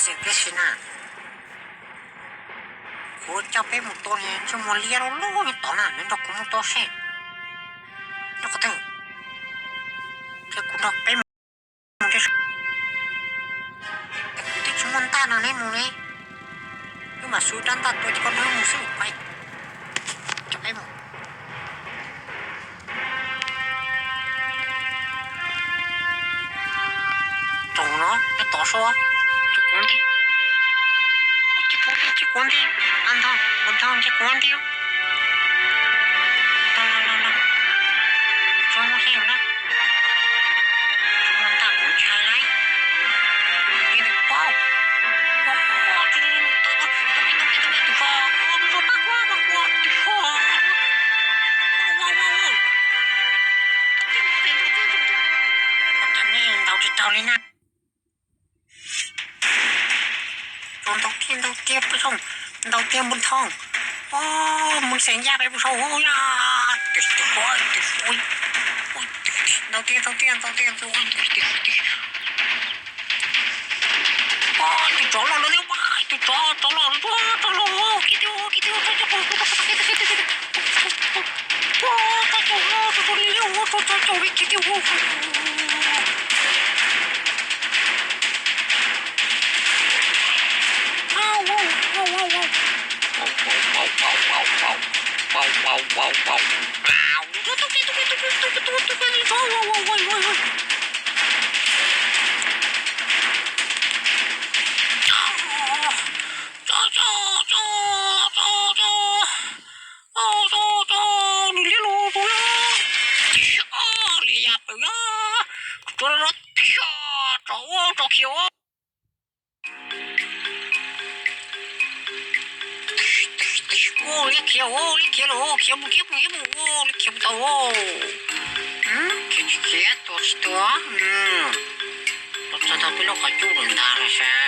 Tiam sis na, kuv coj peb mus tua niag ntsej muag liab loj loj nyob tod na, nws nrog kuv mus tua seb nyob qhov twg, thiab kuv nrog peb mus. Kuv twb tsis muaj ntaj no neb mus ne, wb mam xub rab ntaj tua ces koj neb mus xwb, pais, coj peb mus. Tsoom no nyob tod sua, tsis kuv nti, tsis kuv nti, a ntog, mus ntog tsis kuv nti. Los los los los, tsuav mus xyoo na, tsuav mus ntaj kuv ntshai lauj. Li ntawd paub, tus fo, tus fo, tus fo, tus fo, tus fo. Ua ua ua, ua nej ntaus tsis tau li na. Tsuas ntaus tiag ntaus tiag peb zoo, ntaus tiag npus thoo. Mus xeem yaj peb pus sau ya. Ntaus tiag ntaus tiag ntaus tiag ntaus tiag. Tus tsov los lawm, tus tsov, tsov los, tsov los, kiag tiag, kiag tiag, kiag tiag. Nws liab los, liab ya pawg, tsov los, tsov khiav. Ua liab khiav, ua liab khiav los, khiav mus khiav mus khiav mus, ua liab khiav mus tau. Khiav tsis khiav, tua tsis tua. Los txog tau peb lub qhov cub lawm ntag los sav.